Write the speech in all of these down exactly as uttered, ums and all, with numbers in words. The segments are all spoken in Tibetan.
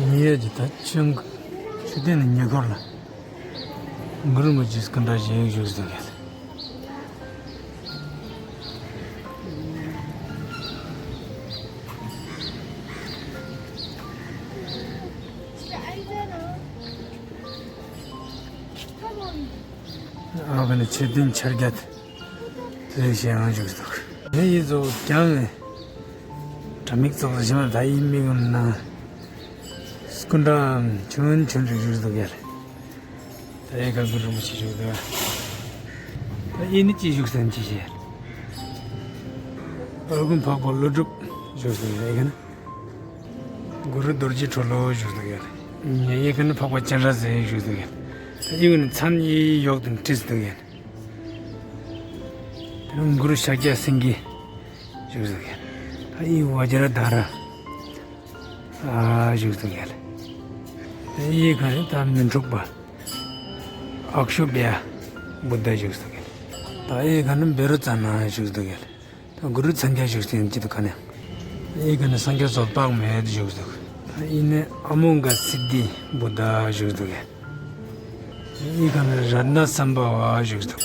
ཉེ་ཡོད་ཀྱི་ད་ཆུ་ཆུ་ལྡན་ནི་ཉེ་འཁོར་ལ་གུ་རུ་མི་ཇིས་ཀུན་དྲ་ཞིག་བཞུགས་སུ་ཡོད། ཨ་བ་ནི་ཆོས་ལྡན་ཆར་རྒྱ་དེ་ཞེས་ཡང་བཞུགས་འདུག་ངས་ཡིད་ཚོ་ཀྱང་ནས་དྲ་མིག་ཚོགས་སུ་ཕྱིན་པ་ད་ཡིད་མིག་ནང་སྐུ་འདྲ་ཆུང་ཆུང་ཞིག་བཞུགས་འདུག་ཡ། ད་ཡེ་གར་གུ་རུ་རིན་པོ་ཆེ་བཞུགས་འདུག་ད་ཡིད་ནི་ཅི་བཞུགས་སེམས་ཅི་བྱེད། ཨོ་རྒྱན་འཕགས་པ་ཀླུ་སྒྲུབ་བཞུགས་འདུག་ཡ། ཡེ་གར་ནི་གུ་རུ་རྡོ་རྗེ་གྲོ་ལོད་བཞུགས་འདུག་ཡ། ཡེ་གར་ནི་འཕགས་པ་སྤྱན་རས་གཟིགས་བཞུགས་འདུག་ཡ། ད་ཡེ་གར་ནི་མཚན་ཡིད་འོག་ཏུ་བྲིས་འདུག་ཡ། དེ་ནས་གུ་རུ་ཤཱཀྱ་སེང་གེ་བཞུགས་འདུག་ཡ། ད་ཡེ་བཛྲ་དྷ་ར་ཨ་བཞུགས་འདུག་ཡ། ད་ཡེ་གར་ནི་ད་མི་འཁྲུགས་པ་ཨཀ་ཤོ་བྷྱ་བུདྡྷ་བཞུགས་འདུག་ཡ། ད་ཡེ་གར་ནི་བཻ་རོ་ཙ་ན་བཞུགས་འདུག་ཡ། ད་གུ་རུ་སངས་རྒྱས་བཞུགས་སེམས་ཅི་འདུག་ག་ནས། ཡེ་གར་ནི་སངས་རྒྱས་རྫོགས་པ་དཔག་མེད་བཞུགས་འདུག་ཡེ་གར་ནི་ཨ་མོ་གྷ་སིདྡྷི་བུདྡྷ་བཞུགས་འདུག་ཡ། ཡེ་གར་ནི་རཏྣ་སམ་བྷ་ཝ་བཞུགས་འདུག་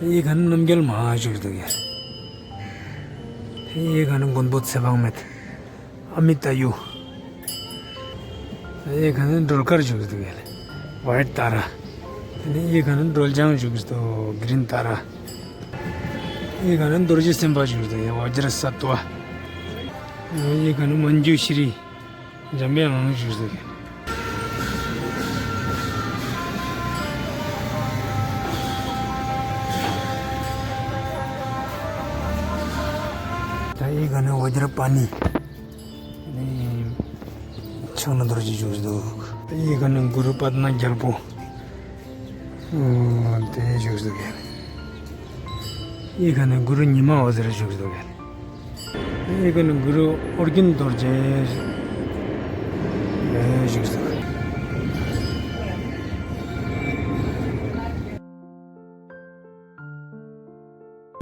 ཡེ་གར་ནི་རྣམ་རྒྱལ་མ་བཞུགས་འདུག་ཡ། ཡེ་གར་ནི་མགོན་པོ་ཚེ་དཔག་མེད་ཨ་མི་ཏ་ཡུ། ཡེ་གར་ནི་སྒྲོལ་དཀར་བཞུགས་འདུག་ཡ། ཝའིཊ་ཏཱ་ར། དེ་ནས་ཡེ་གར་ནི་སྒྲོལ་ལྗང་བཞུགས་འདུག་གྷི་རིན་ཏཱ་ར། ཡེ་གར་ནི་རྡོ་རྗེ་སེམས་དཔའ་བཞུགས་འདུག་ཡ། བཛྲ་སཏྭ། ཡེ་གར་ནི་མཉྫུ་ཤྲཱི་འཇམ་པའི་དབྱངས་བཞུགས་འདུག་ད་ཡེ་གར་ནི་བཛྲ་པཱ་ཎི། ནི་ཕྱག་ན་རྡོ་རྗེ་བཞུགས་འདུག་ཡེ་གར་ནི་གུ་རུ་པདྨ་རྒྱལ་པོ་དེ་བཞུགས་འདུག་ཡེ་གར་ནི་གུ་རུ་ཉི་མ་འོད་ཟེར་བཞུགས་འདུག་ཡེ་གར་ནི་གུ་རུ་ཨོ་རྒྱན་རྡོ་རྗེ་བཞུགས་འདུག་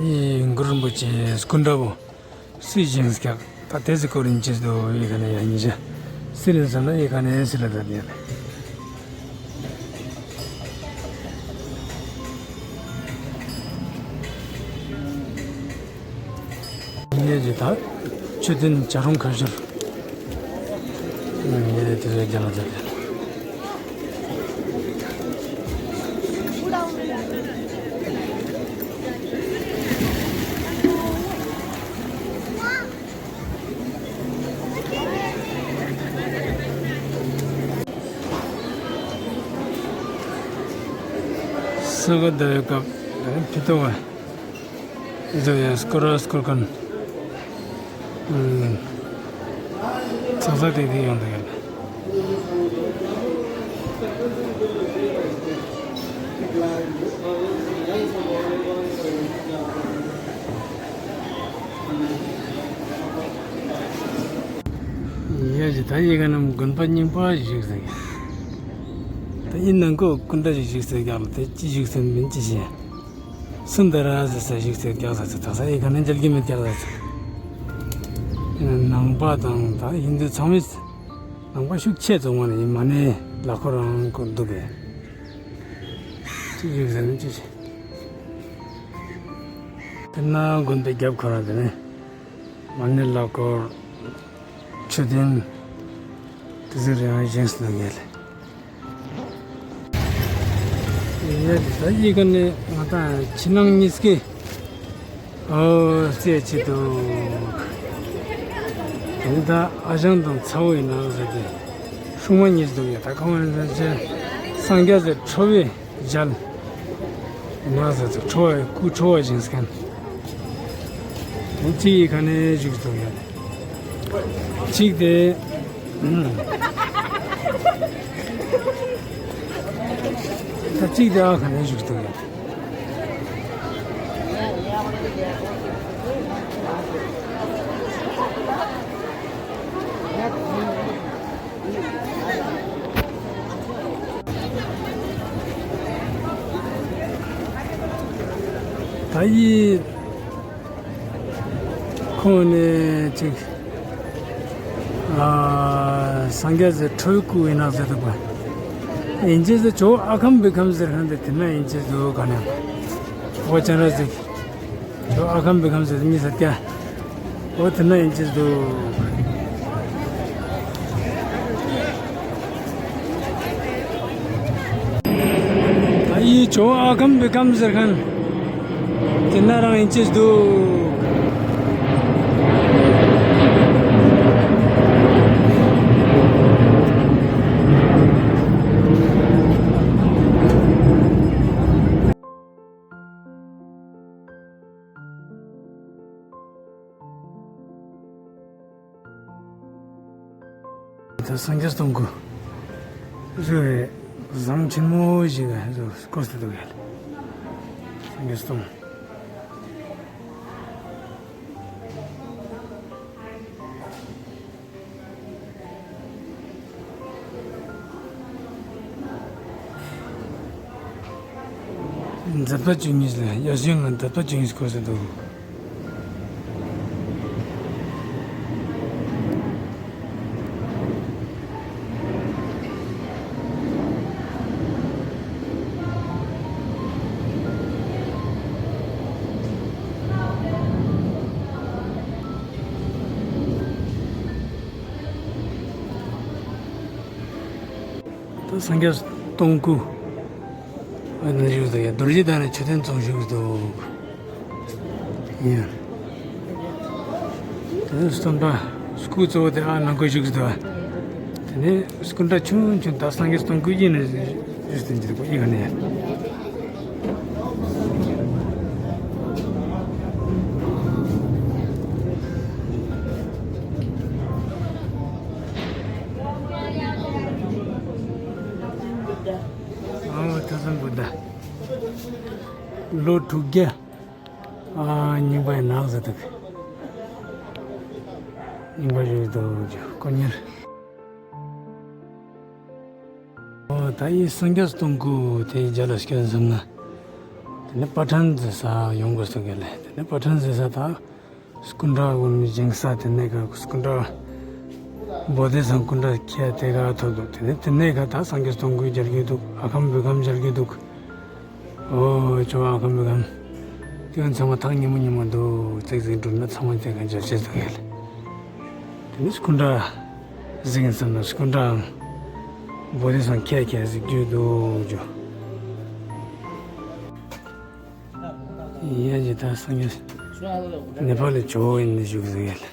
ཡེ་གུ་རུ་རིན་པོ་ཆེ་སྐུ་འདྲ་བོ། སུས་བཞེངས་ཀྱང་ད་དེ་ཚོ་སྐོར་ཡིན་ཅེས་དུ་ཡེ་གར་ནི་ཡ་ཉི་ཤ། སི་ལ་ཟ་ན་ཡེ་གར་ནི་སི་ལ་ད་ཡ། ངས་ཀྱི་ད་མཆོད་རྟེན་བྱ་རུང་ཁ་ཤོར། ངས་དེ་ཚོ་རྒྱ་ལ་མཛད། ས་ག་ཟླ་བའི་སྐབས་ཕི་ཏོ་བ་ཨི་ཚོ་ཡང་སྐོར་ར་སྐོར་མཁན་ཚག་ཚག་ཏིག་ཏིག་ཡོང་འདུག་ཡོད། ཡ་ཞིག་ད་ཡི་ག་ནམ་དགོན་པ་རྙིང་པ་ཞིག་ཟེར་གི། ད་ཡིན་ནང་ཁོ་སྐུ་འདྲ་ཞིག་ཞིག་ཟེར་ཀྱང་ལ་དེ་ཅི་ཞིག་ཟེར་མིན་ཅི་ཞེས། སུན་དར་ཟེར་ས་ཞིག་ཟེར་ཀྱང་ཟེར་ཚེ་ད་ས་ཡི་ག་ནས་མཇལ་གྱི་མེད་ཀྱང་ཟེར་ཚེ། ནང་པ་དང་ད་ཡིན་དུས་ཚང་མས་ནང་པ་ཤུགས་ཆེ་བཙོང་བ་ནི་ཡིན་མ་ནས་ལ་ཁོ་རང་ཁོ་འདུག་གས། ཅི་ཞིག་ཟེར་མིན་ཅི་ཞིག་དེ་ན་དགོན་པའི་རྒྱབ་ཁོ་རང་དེ་ནས་མ་ནས་ལ་ཁོ། མཆོད་རྟེན་དེ་ཚོ་རེ་རེ་བཞེངས་སུ་འདུག་ཡོད་ལེ། ཡ་དེ་ད་ཡི་ག་ནས་ང་དང་ཕྱི་ནང་གཉིས་ཀའི་ཨོ་རྩེ་ཆེ་འདུག་དེ་ནི་ད་ཨ་ཞང་དང་ཚ་བོ་ཡིན་ན་ཟེར་ཏེ་སྲུང་མ་གཉིས་འདུག་ཡོད། ད་ཁོང་རེ་ཚོ་ཆེ་སངས་རྒྱས་ཟེར་ཁྲོ་བོའི་མཇལ། མ་ཟེར་ཚོ་ཁྲོ་བ་སྐུ་ཁྲོ་བ་བཞེངས་མཁན། དེ་གཅིག་གི་ཁ་ནས་བཞུགས་འདུག་ཡོད། གཅིག་དེ། ད་གཅིག་དེ་ཨ་ཁ་ནས་བཞུགས་འདུག་ཡོད། ད་ཡིན། ཁོང་ནས་ཅིག་ཨ། སངས་རྒྱས་སི་ཁྲོ་བོའི་སྐུ་ཡིན་ན་ཟེར་འདུག་པ། ཡིན་ཅེས་ཟེར་ཇོ་བོ་ཨ་ཁམ་བི་ཁམ་ཟེར་མཁན་དེ་དེ་ན་ཡིན་ཅེས་འདུག་ག་ན། ཨོ་ཅང་ར་ཟིག་ཇོ་བོ་ཨ་ཁམ་བི་ཁམ་ཟེར་མི་ཟེར་ཀྱ། ཨོ་དེ་ན་ཡིན་ཅེས་འདུག་ད་ཡི་ཇོ་བོ་ཨ་ཁམ་བི་ཁམ་ཟེར་མཁན། དེ་ན་རང་ཡིན་ཅེས་འདུག་ད་སངས་རྒྱས་སྟོང་སྐུ་རེད། ཟམ་ཆེན་མོ་ཞིག་ལ་སྐོར་ཏེ་འདུག་གས། སངས་རྒྱས་སྟོང་། མཛད་པ་བཅུ་གཉིས་ལ་ཡ་ཤུན་ང་མཛད་པ་བཅུ་གཉིས་སྐོར་ཟེར་འདུག་ད་སངས་རྒྱས་སྟོང་སྐུ། ཨ་ནི་བཞུགས་འདུག་ཡ། རྡོ་རྗེ་གདན་ནས་མཆོད་རྟེན་བཙུགས་བཞུགས་འདུག་ཡ། དེ་ནས་སྟོན་པ་སྐུ་གཙོ་བོ་དེ་ཨ་ནང་ཁུལ་བཞུགས་འདུག་དེ་ནས་སྐུ་འདྲ་ཆུང་ཆུང་ད་སངས་རྒྱས་སྟོང་སྐུ་ཡིན་ནས་བཞུགས་ཟིན་གྱི་འདུག་ཡིན་ག་ནས། ཨོ་ཐ་སང་བུདྡྷ། ལོ་དྲུག་བརྒྱ། ཨ་རྙིང་པ་ཡི་ནགས་ཟེར་འདུག་རྙིང་པ་ཞིག་འདུག་ཅིག་དཀོན་གཉེར། ཨོ་ད་ཡི་སངས་རྒྱས་སྟོང་སྐུ་དེ་རྒྱ་ལ་སྐྱོན་བཟུང་ན། དེ་ནས་པ་ཊན་ཟེར་ས་ཡོང་དགོས་སོ་གས་ལེ། དེ་ནས་པ་ཊན་ཟེར་ས་ད། སྐུ་འདྲ་བོ་མི་བཞེངས་ས་དེ་ནས་ག་སྐུ་འདྲ་བོ་དྷི་སང་སྐུ་འདྲ་ཁྱེད་དེ་ག་ཐོབ་འདུག་དེ་ནས་དེ་ནས་ག་ད་སངས་རྒྱས་སྟོང་སྐུ་མཇལ་རྒྱུ་འདུག་ཨ་ཁམ་བུ་ཁམ་མཇལ་རྒྱུ་འདུག་ཨོ་ཇོ་བོ་ཨ་ཁམ་བུ་ཁམ། དེ་ཚང་མ་ཐག་ཉེ་མོ་ཉེ་མོ་འདུག་ཙིག་ཙིག་འགྲོ་ན་ཚང་མ་དེ་ག་མཇལ་ཆེ་འདུག་ཡ་ལེ། དེ་ནས་སྐུ་འདྲ་གཟིགས་ཙམ་ན་སྐུ་འདྲའང་བོ་དྷི་སང་ཁྱེད་ཁྱེད་གཟིགས་རྒྱུ་འདུག་ཇོ། ཡ་ཇི་ད་སངས་རྒྱས་ནེ་པ་ལི་ཇོ་བོ་ཡིན་ནི་བཞུགས་ཟེར་ཡ་ལེ།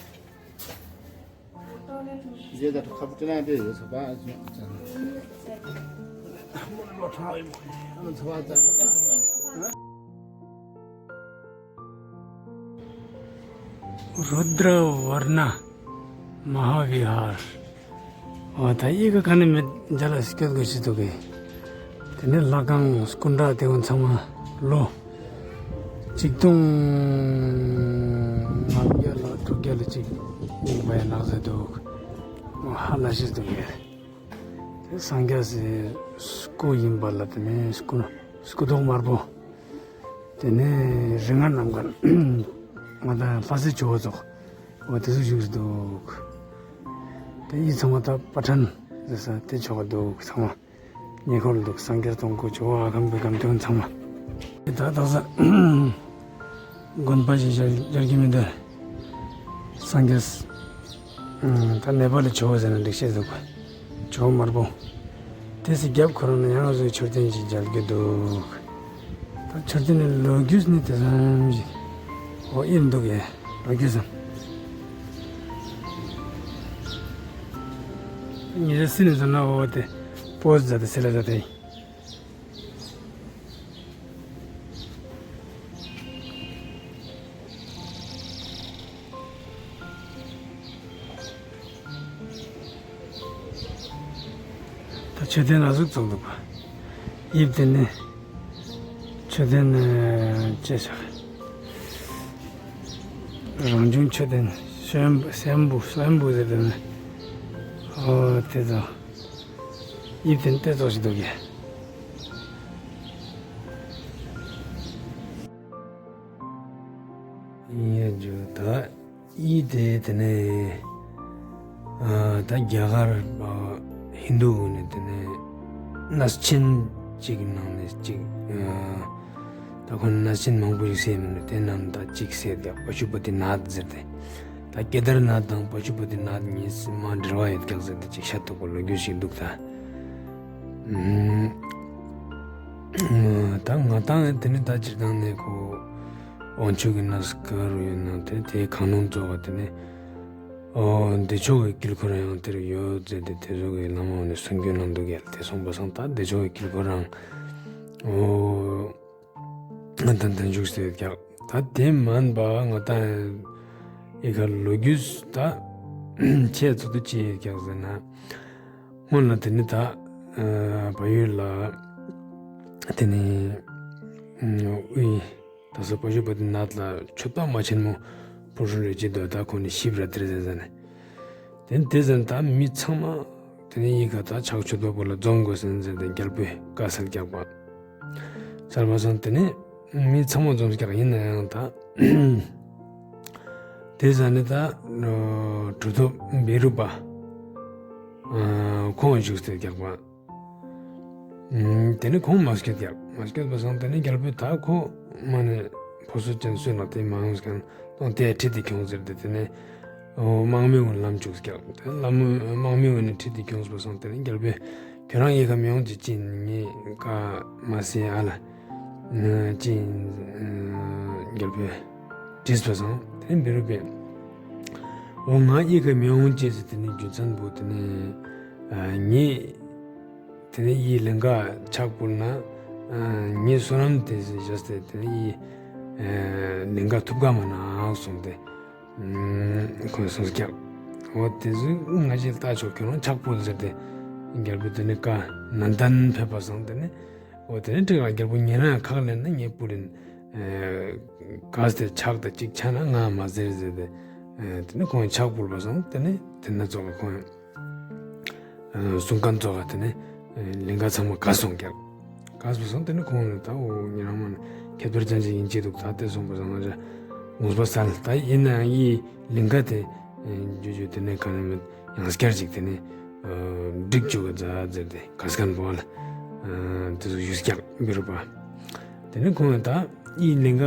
རུ་དྲ་ཝར་ཎ་མ་ཧཱ་བི་ཧར། འོ་ད་ཡི་གེ་ག་ནས་མི་མཇལ་ལ་སྐྱོད་དགོས་ཤི་འདུག་གི། དེ་ནས་ལྷ་ཁང་སྐུ་འདྲ་དེ་བོ་ཚང་མ་ལོ་ཆིག་སྟོང་ལྔ་བརྒྱ་ལ་དྲུག་བརྒྱ་ལ་གཅིག་ཡིན་པ་ཡང་ནག་ཟེར་འདུག་ཧ་ལ་ཤི་འདུག་གི། དེ་སངས་རྒྱས་སི་སྐུ་ཡིན་པ་ལ་དེ་ནས་སྐུ་སྐུ་མདོག་དམར་པོ། དེ་ནས་རིགས་ལྔ་ནམ་མཁའ་ང་དང་ལྷ་སྲས་ཇོ་བོ་ཚོགས་འོ་དེ་ཚོ་བཞུགས་འདུག་དེ་ཡི་ཚང་མ་ད་པ་ཊན་ཟེར་ས་དེ་ཆོག་འདུག་ཚང་མ་ཉེ་འཁོར་འདུག་སངས་རྒྱས་སྟོང་སྐུ་ཇོ་བོ་ཨ་ཁམ་བུ་ཁམ་དེ་ཚང་མ་ད་དག་ས་དགོན་པ་ཞིག་ཡར་གྱི་མི་འདུག་སངས་རྒྱས། ད་ནེ་པ་ལི་ཇོ་བོ་ཟེར་ན་འགྲིག་ཤེས་འདུག་ག་ཇོ་བོ་དམར་པོ། དེ་སི་རྒྱབ་ཁོ་རང་ན་ཡང་སོའི་མཆོད་རྟེན་ཞིག་མཇལ་རྒྱུ་འདུག་ད་མཆོད་རྟེན་ནི་ལོ་རྒྱུས་ནི་དེ་ཙམ་ཞིག་འོ་ཨིན་འདུག་ཡ། ལོ་རྒྱུས་སམ། ཉི་རེ་སི་ནི་ཟེར་ན་འོ་དེ་པོ་ཟ་དེ་སི་ལ་ཟ་དེ་ཡིན། ད་མཆོད་རྟེན་ལ་གཟུགས་བཙུགས་འདུག་པ། དབྱིབས་དེ་ནི་མཆོད་རྟེན་ནི་ཅེས་བྱ། རང་བྱུང་མཆོད་རྟེན་སོན་སོན་བུ་སོན་བུ་ཟེར་དེ་ནི་ཨོ་དེ་ཚོ་དབྱིབས་དེ་ནི་དེ་ཚོ་ཞིག་འདུག་གི། ཡ་ཇུ་ད་ཡི་དེ་དེ་ནས་ ཨ། ད་རྒྱ་གར་ཨ་ཧིན་རྡུ་ནས་དེ་ནས་གནས་ཆེན་གཅིག་ནང་ནས་གཅིག་ཨ། ད་ཁོང་གནས་ཆེན་མང་པོ་ཞིག་བསད་མི་འདུག་དེ་ནང་ད་གཅིག་བསད་དེ་པ་ཤུ་པ་ཏི་ནཱཐ་ཟེར་ཏེ། ད་ཀེ་དར་ནཱཐ་དང་པ་ཤུ་པ་ཏི་ནཱཐ་གཉིས་མ་འབྲེལ་བ་ཡོད་ཀྱག་ཟེར་ཏེ་གཅིག་བཤད་འདུག་གོ་ལོ་རྒྱུས་ཤིག་འདུག་ད། ཨུམ། ད་ང་དང་དེ་ནི་ད་སྤྱིར་བཏང་ནས་ཁོ་དབང་ཕྱུག་གི་གནས་ག་རུ་ཡོད་ན་དེ་དེའི་གང་རུང་གཙོ་བོ་དེ་ནི། ཨོ། བདེ་མཆོག་གི་དཀྱིལ་འཁོར་ཡང་དེར་ཡོད་ཟེར་ཏེ་དེ་ཚོ་གི་བླ་མ་ནས་གསུང་རྒྱུན་གནང་འདུག་གལ་ཏེ་སོང་པ་སང་ད་བདེ་མཆོག་གི་དཀྱིལ་འཁོར་རང་ཨོ་ད་ད་འཇུག་ཟེར་ཀྱག་ད་དེ་མིན་པ་ང་ད་ཨི་ཁ་ལོ་རྒྱུས་ད་ཆེ་ཚོ་དུ་ཅི་ཡོད་ཀྱག་ཟེར་ན། སྔོན་ལ་དེ་ནི་ད་ཨ་བལ་ཡུལ་ལ་དེ་ནི་ཨུ་ཡི། ད་སོ་པ་ཤུ་པ་ཏི་ནཱཐ་ལ་མཆོད་པ་མ་ཆེན་མོ་ཕུལ་ཧྲུལ་ཡོད་ཅི་འདུག་ད་ཁོ་ནི་ཤིབ་ར་ཏི་རི་ཟེར་ཟ་ནས། དེ་དེ་ཟེར་ད་མི་ཚང་མ་དེ་ནི་ཡི་ག་ད་ཕྱག་མཆོད་པ་པོ་ལ་འཛོམས་དགོས་ཟེར་ཟེར་ཏེ་རྒྱལ་པོས་བཀའ་སལ་རྒྱག་པ། སལ་བ་སང་དེ་ནི་མི་ཚང་མ་འཛོམས་རྒྱག་ཡིན་ན་ཡང་ད་དེ་ཟ་ནི་ད་གྲུབ་ཐོབ་བི་རུ་པ་ཁོང་བཞུགས་ཏེ་རྒྱག་པ། དེ་ནས་ཁོང་མ་སྐྱོད་ཀྱག་མ་སྐྱོད་པ་སང་དེ་ནས་རྒྱལ་པོས་ད་ཁོ་མ་ནས་ཕོ་སོ་ཅན་སུས་ན་དེ་མ་ཡོང་སྐྱང་དང་དེ་ཁྲིད་དེ་ཁྱོང་ཟེར་ཏེ་དེ་ནས་དམག་མི་ཀུན་ལམ་བཅུག་ཀྱག་དེ་ལམ་དམག་མི་ཀུན་ནས་ཁྲིད་དེ་ཁྱོངས་པ་སང་དེ་ནས་རྒྱལ་པོས་ཁྱོད་རང་ཡི་ག་མི་ཡོང་ཅི་ཅི་ངས་ཀ་མ་སེ་ཨ་ལ་ཅི་རྒྱལ་པོས་དྲིས་པ་སང་དེ་ནས་བི་རུ་པས་འོ་ང་ཡི་ག་མི་ཡོང་ཅི་ཟེར་དེ་ནས་རྒྱུ་མཚན་པོ་དེ་ནས་ངས། དེ་ནས་ཡི་ལིང་ག་ཕྱག་ཕུལ་ན། ངས་བསོད་ནམས་དེ་བཞག་སྟེ་དེ་ནས་ཡི་ལིང་ག་ཐུབ་ག་མ་ན་གསུངས་ཏེ། ཁོས་གསུངས་ཀྱང་། འོ་དེ་ཚོས་ང་ཅི་ལྟ་ཆོག་ཁྱོད་རང་ཕྱག་ཕུལ་ཟེར་ཏེ། རྒྱལ་པོ་དེ་ནས་བཀའ་ནན་ཏན་ཕེབས་པ་སང་དེ་ནས། འོ་དེ་ནས་ཁྲིག་ལ་རྒྱལ་པོ་ཉེ་རང་ཁག་ལེན་ན་ངས་ཕུལ་ཡིན། ག་སྟེ་ཕྱག་དང་གཅིག་ཆ་ན་ང་མ་ཟེར་ཟེར་ཏེ། དེ་ནས་ཁོང་ཕྱག་ཕུལ་བ་སང་དེ་ནས་དེ་ན་ཙོག་ཁོང་། གསུང་མཁན་ཚོ་ག་དེ་ནས་ལིང་ག་ཚང་མ་ག་སོང་ཀྱག་ག་སོང་སོང་དེ་ནས་ཁོང་ནས་ད་འོ་ཉི་རང་མ་ནས་ཁྱད་པར་ཅན་ཅིག་ཡིན་གྱི་འདུག་ད་དེ་སོང་པ་སང་ང་ཅག་ངོས་པ་སལ་ད་ཡིན་ནའང་ཡི་ལིང་ག་དེ་ཇུ་ཇུ་དེ་ནས་ག་ནས་མེད་ཡང་སྐྱར་ཅིག་དེ་ནས་སྒྲིག་བཅུག་གི་མཛད་ཟེར་ཏེ་ག་སྐན་པོ་ལ་དེ་ཚོ་ཞུས་ཀྱག་བི་རུ་པ། དེ་ནས་ཁོང་ནས་ད་ཡི་ལིང་ག་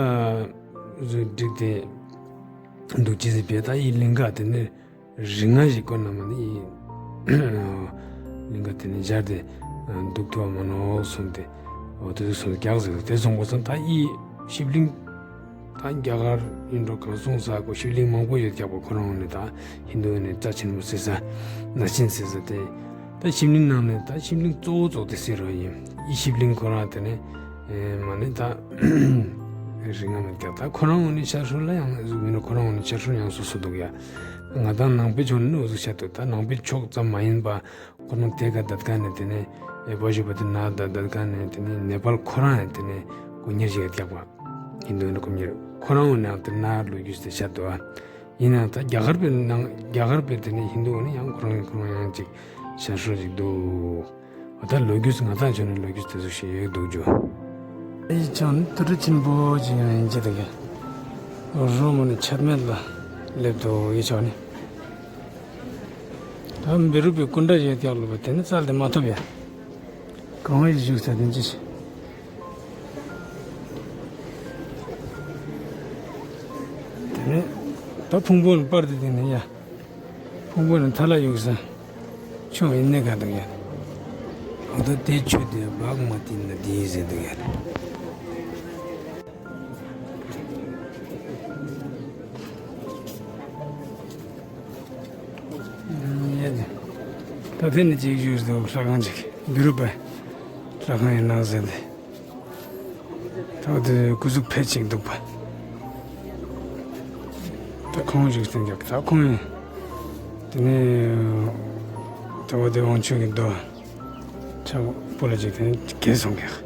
ཚོ་སྒྲིག་དེ་འདུག་ཅི་ཟེར་བས་ད་ཡི་ལིང་ག་དེ་ནས། རིག་སྔགས་ཤིག་བཀོད་ན་མ་ནི་ཡིན། ལིང་ག་དེ་ནི་སྦྱར་ཏེ་འདུག་ཐུབ་པ་མ་ནོག་གསུངས་ཏེ། འོ་དེ་ཚོ་སོང་རྒྱག་ཟེར་དེ་སོང་པ་སང་ད་ཡི་ཤིབ་ལིང་། ད་རྒྱ་གར་ཡིན་འགྲོ་གང་སོང་ས་གོ་ཤིབ་ལིང་མང་པོ་ཡོད་རྒྱག་པ་ཁོ་རང་ནི་ད་ཧིན་དུ་ནི་རྩ་ཆེན་པོ་ཟེར་ས་ན་ཆེན་ཟེར་ས་དེ། ད་ཤིབ་ལིང་ནང་ནས་ད་ཤིབ་ལིང་གཙོ་བོ་ཙོག་དེ་ཟེར་རོ་ཡིན་ཡི་ཤིབ་ལིང་ཁོ་རང་དེ་ནི་མ་ནི་ད་རིག་སྔགས་མེད་རྒྱག་ད་ཁོ་རང་ནི་ཤར་ཧྲུལ་ལ་ཡང་ཟུག་མིན་ནོ་ཁོ་རང་ནི་ཤར་ཧྲུལ་ཡང་སོ་སོ་འདུག་ཡ། ང་དང་ནང་པའི་ཕྱོགས་ནས་འུ་ཚུགས་བཤད་དུ་ད་ནང་པའི་ཕྱོགས་ཙམ་མ་ཡིན་པ་ཁོ་རང་དེ་ག་དད་ཀ་ནས་དེ་ནས་ཨེ་པ་ཞུ་པ་དེ་ན་ད་དད་ཀ་ནས་དེ་ནས་ནེ་པཱལ་ཁོ་རང་ཡང་དེ་ནས་དཀོན་གཉེར་ཞིག་རྒྱག་པ་ཧིན་དུ་ནས་དཀོན་གཉེར་ཁོ་རང་འུ་ནས་དེ་ན་ལོ་རྒྱུས་དེ་བཤད་དུ་ཨ་ཡིན་ནའང་ད་རྒྱ་གར་པའི་ནང་རྒྱ་གར་པའི་དེ་ནས་ཧིན་དུ་འུ་ནས་ཡང་ཁོ་རང་ཁོ་རང་ཡང་ཅིག་ཤར་ཧྲུལ་ཞིག་འདུག་འོ་ད་ལོ་རྒྱུས་ང་ཚང་ཆོས་ནས་ལོ་རྒྱུས་དེ་ཚོ་ཞིག་ཡོད་འདུག་ཇོ། ཨེ་ཅང་དུ་རུ་ཆེན་པོ་ཅིག་ཡང་ཡིན་གྱི་འདུག་གས། རོ་མོ་ནི་ཆད་མེད་ལ་སླེབས་འདུག་ཡི་ཆོག་ནི། ད་བི་རུ་པའི་སྐུ་འདྲ་ཡོད་ཀྱག་ལོ་བ་དེ་ནི་རྩལ་དེ་མ་ཐོབ་ཡ། གང་བའི་བཞུགས་ས་དེ་ཅི་ཞིག་དེ་ནི་ད་ཕུང་པོ་ནི་པར་དེ་དེ་ནི་ཡ། ཕུང་པོ་ནི་ཐ་ལ་ཡུག་ས། ཆུ་ཡིན་ནི་ག་འདུག་ཡ། འོ་ད་དེ་ཆུ་དེ་བག་མ་བཏིན་ན་དེ་ཟེར་འདུག་ཡ། ད་དེ་ནི་ཅིག་ཡུག་ས་ལྷ་ཁང་ཅིག་བི་རུ་པ་ལྷ་ཁང་ཡིན་ན་ཟེར་ཏེ། ད་དེ་སྐུ་གཟུགས་ཕལ་ཆེར་འདུག་པ། ད་ཁོང་བཞུགས་ཟིན་ཀྱང་ད་ཁོང་ཡིན། དེ་ནས་ད་བ་དེ་དབང་ཕྱུག་གི་རྡོ་ཆག་པོ་ལ་ཅིག་དེ་ནས་གས་སོང་ཀྱང་།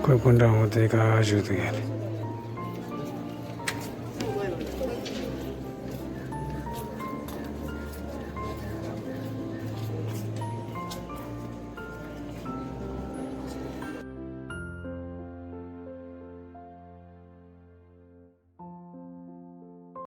ཁོའི་སྐུ་འདྲ་འོ་དེ་ག་བཞུགས་འདུག་ཡ་རེད།